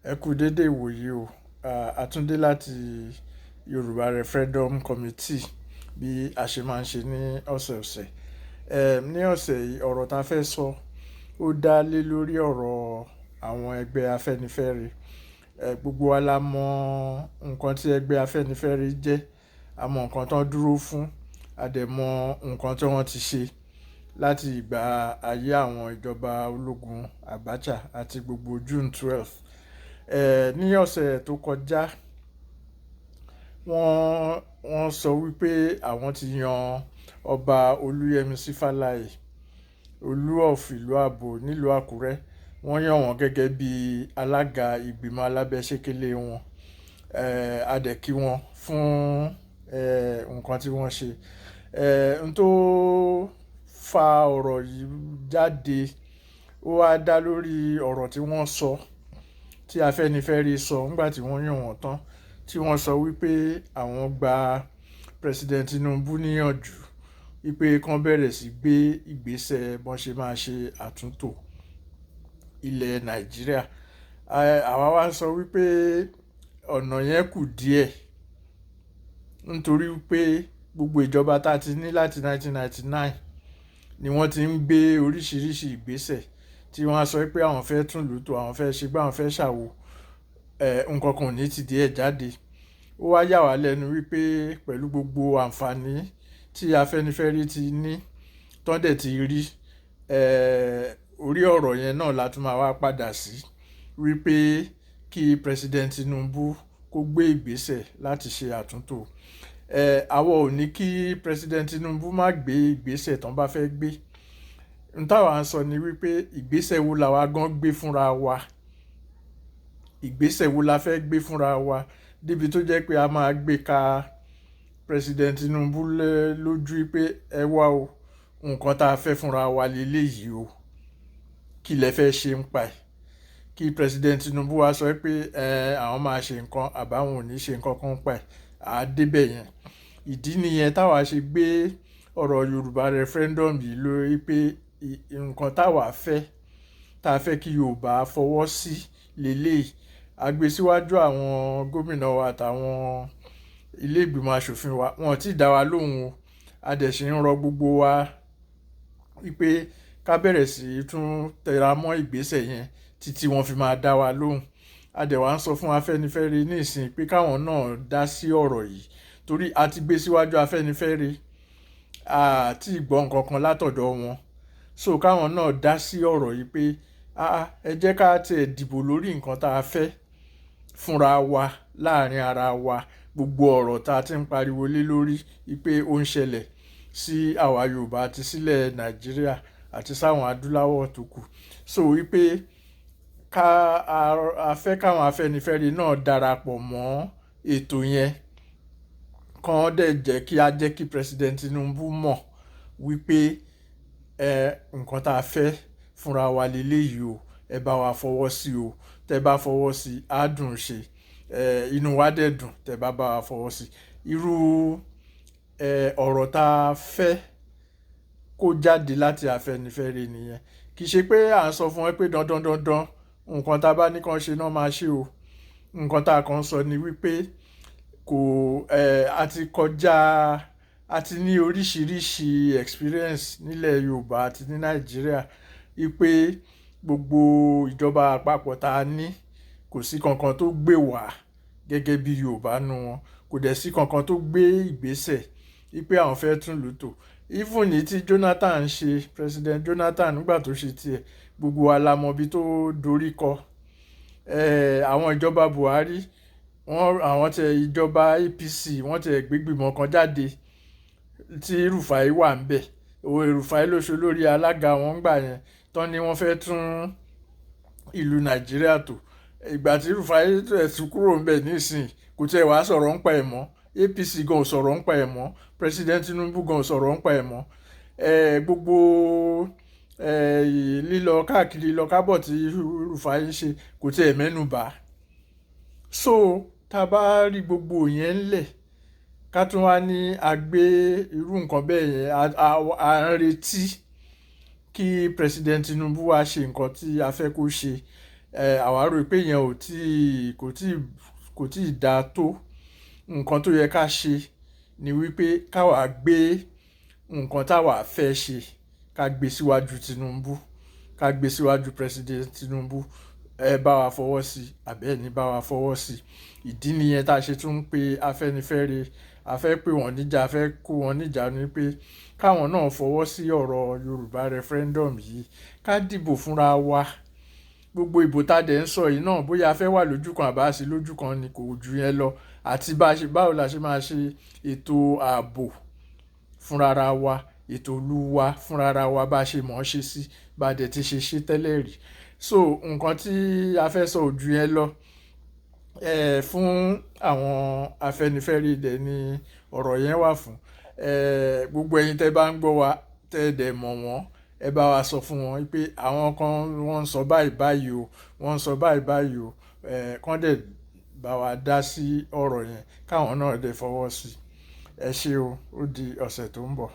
Ẹ kú dédé ìwòyí o. Àtúndé láti Yorùbá Referendum Committee, bí a ṣe máa ń ṣe ní ọ̀sẹ̀ọ̀sẹ̀. Ní ọ̀sẹ̀ yìí, ọ̀rọ̀ ta fẹ́ sọ ó dá lé lórí ọ̀rọ̀ àwọn ẹgbẹ́ Afẹ́nifẹ́re. Gbogbo wa la mọ nǹkan tí ẹgbẹ́ Afẹ́nifẹ́re jẹ́, a mọ nǹkan tó ń dúró fún, a dẹ̀ mọ nǹkan tí wọ́n ti ṣe láti ìgbà ayé àwọn ìjọba ológun Abacha àti gbogbo June 12. Ní ọ̀sẹ̀ tó kọjá, wọ́n sọ wípé àwọn ti yan Ọba Olúyẹmisí Fálaè, Olú of ìlú Àbò nílùú Àkúrẹ́. Wọ́n yàn wọ́n gẹ́gẹ́ bí alága ìgbìmọ̀ alábẹ́sẹ́kẹ́lé wọn. A dẹ̀ kí wọn fún nǹkan tí wọ́n ṣe. N tó fa ọ̀rọ̀ yìí jáde, ó wá dá lórí ọ̀rọ̀ tí wọ́n sọ, tí Afẹ́nifẹ́re sọ nígbà tí wọ́n yàn wọ́n tán, tí wọ́n sọ wípé àwọn gba President Tinubu níyànjú wípé kán bẹ̀rẹ̀ sí gbé ìgbésẹ̀ bọ́n ṣe máa ṣe àtúntò ilẹ̀ Nàìjíríà. Àwa wá sọ wípé ọ̀nà yẹn kù díẹ̀, nítorí pé gbogbo ìjọba tá ti ní láti 1999 ni wọ́n ti ń gbé oríṣiríṣi ìgbésẹ̀ tí wọ́n á sọ pé àwọn fẹ́ tún ìlú tò, àwọn fẹ́ ṣe gbá, àwọn fẹ́ ṣàwo. Nǹkan kan ò ní ti díẹ̀ jáde. Ó wá yà wá lẹ́nu wípé pẹ̀lú gbogbo àǹfààní tí Afẹ́nifẹ́re ti ní, tán dẹ̀ ti rí, orí ọ̀rọ̀ yẹn náà la tún máa wá padà sí wípé kí President Tinubu kó gbé ìgbésẹ̀ láti ṣe àtúntò. Àwa ò ní kí President Tinubu má gbé ìgbésẹ̀ tán bá fẹ́ gbé. N táwa ń sọ ni wípé ìgbésẹ̀ wo làwa gan gbé fúnra wa? Ìgbésẹ̀ wo la fẹ́ gbé fúnra wa débi tó jẹ́ pé a máa gbé ka President Tinubu lójú pé ẹ wá o, nǹkan tá a fẹ́ fúnra wa leléyìí o. Kí lẹ fẹ́ ṣe ń pa ẹ̀? Kí President Tinubu wá sọ pé àwọn máa ṣe nǹkan àbí àwọn ò ní ṣe nǹkan kan pa ẹ̀. A dé bẹ̀ yẹn. Ìdí nìyẹn táwa ṣe gbé ọ̀rọ̀ Yorùbá referendum yìí lórí pé nǹkan táwa fẹ́, tá a fẹ́ kí Yorùbá fọwọ́ sí leléyìí. A gbé síwájú àwọn gómìnà wa àtàwọn ilé ìgbìmọ̀ aṣòfin wa. Wọn ò tí ì dá wa lóhùn o. A dẹ̀ sì ń rọ gbogbo wa wípé ká bẹ̀rẹ̀ sí í tún tẹra mọ́ ìgbésẹ̀ yẹn títí wọ́n fi máa dá wa lóhùn. A dẹ̀ wá ń sọ fún Afẹ́nifẹ́re ní ìsìn pé káwọn náà dá sí ọ̀rọ̀ yìí, torí a ti gbé síwájú Afẹ́nifẹ́re, a tí gbọ́ nǹkan kan látọ̀dọ̀ wọn. So káwọn náà dá sí ọ̀rọ̀ yìí pé, "Àá, ẹ jẹ́ ká tiẹ̀ dìbò lórí nǹkan tá a fẹ́ fúnra wa láàárín ara wa." Gbogbo ọ̀rọ̀ tá a ti ń pariwo lé lórí wípé ó ń ṣẹlẹ̀ sí àwa Yorùbá àti sílẹ̀ Nàìjíríà àti sáwọn adúláwọ̀ tó kù. So wípé ká a fẹ́ káwọn Afẹ́nifẹ́re náà darapọ̀ mọ́ ètò yẹn, kán dẹ̀ jẹ́ kí a jẹ́ kí President Tinubu mọ̀ wípé nǹkan tá a fẹ́ fúnra wa leléyìí o, ẹ bá wa fọwọ́ sí o. Tẹ bá fọwọ́ sí, á dùn ṣe. Inú wa dẹ̀ dùn tẹ bá bá wa fọwọ́ sí. Irú ọ̀rọ̀ tá a fẹ́ kó jáde láti Afẹ́nifẹ́re nìyẹn. Kì í ṣe pé à ń sọ fún wọn pé dandan dandan nǹkan tá a bá ní kí wọ́n ṣe náà máa ṣe o. Nǹkan tá a kàn sọ ni wípé kò a ti kọjá, a ti ní oríṣiríṣi experience nílẹ̀ Yorùbá àti ní Nàìjíríà wípé gbogbo ìjọba àpapọ̀ tá a ní, kò sí kankan tó gbé wá gẹ́gẹ́ bí Yorùbá nínú wọn. Kò dẹ̀ sí kankan tó gbé ìgbésẹ̀ wípé àwọn fẹ́ tún ìlú tò. Even ní tí Jonathan ń ṣe, President Jonathan, nígbà tó ṣe tiẹ̀, gbogbo wa la mọ ibi tó dorí kọ. Àwọn ìjọba Buhari, wọ́n, àwọn tí ìjọba APC, wọ́n ti gbé ìgbìmọ̀ kan jáde tí Rufai wà níbẹ̀. Rufai ló ṣe olórí alága wọn nígbà yẹn, tán ní wọ́n fẹ́ tún ìlú Nàìjíríà tò. Ìgbà tí Rufai tẹ̀ tún kúrò níbẹ̀ nísìnyí, kò tiẹ̀ wá sọ̀rọ̀ ń pa ẹ̀ mọ́. APC gan ò sọ̀rọ̀ ń pa ẹ̀ mọ́. President Tinubu gan ò sọ̀rọ̀ ń pa ẹ̀ mọ́. Gbogbo lílọ káàkiri lọ kábọ̀ tí Rufai ń ṣe, kò tiẹ̀ mẹ́nù bà. So tá a bá rí gbogbo yẹn ńlẹ̀, ká tún wá ní a gbé irú nǹkan bẹ́ẹ̀ yẹn, a ń retí kí President Tinubu wá ṣe nǹkan tí a fẹ́ kó ṣe. Àwa rò pé yẹn ò tí kò tí kò tí dáa tó. Nǹkan tó yẹ ká ṣe ni wípé káwa gbé nǹkan táwa fẹ́ ṣe, ká gbé síwájú Tinubu, ká gbé síwájú President Tinubu. Ẹ bá wa fọwọ́ sí àbí ẹ ní bá wa fọwọ́ sí. Ìdí nìyẹn tá a ṣe tún ń pe Afẹ́nifẹ́re. A fẹ́ pè wọ́n níjà, a fẹ́ kó wọn níjà ní pé káwọn náà fọwọ́ sí ọ̀rọ̀ Yorùbá referendum yìí, ká dìbò fúnra wa. Gbogbo ìbò tá a dẹ̀ ń sọ yìí náà, bóyá a fẹ́ wà lójú kan àbá sí lójú kan ni, kò ju yẹn lọ. Àti bá ṣe báwo la ṣe máa ṣe ètò ààbò fúnra wa, ètò ìlú wa fúnra wa, bá ṣe mọ̀ ọ́n ṣe sí, bá dẹ̀ ti ṣe ṣe tẹ́lẹ̀ rí. So nǹkan tí a fẹ́ sọ ò ju yẹn lọ. Fún àwọn Afẹ́nifẹ́re dẹ̀ ni ọ̀rọ̀ yẹn wà fún. Gbogbo ẹ̀yin tẹ́ bá ń gbọ́ wa, tẹ́ dẹ̀ mọ̀ wọ́n, ẹ bá wa sọ fún wọn pé àwọn kan wọ́n ń sọ báyìí báyìí o, wọ́n ń sọ báyìí báyìí o. Kán dẹ̀ bá wa dá sí ọ̀rọ̀ yẹn, káwọn náà dẹ̀ fọwọ́ sí. Ẹ ṣé o, ó di ọ̀sẹ̀ tó ń bọ̀.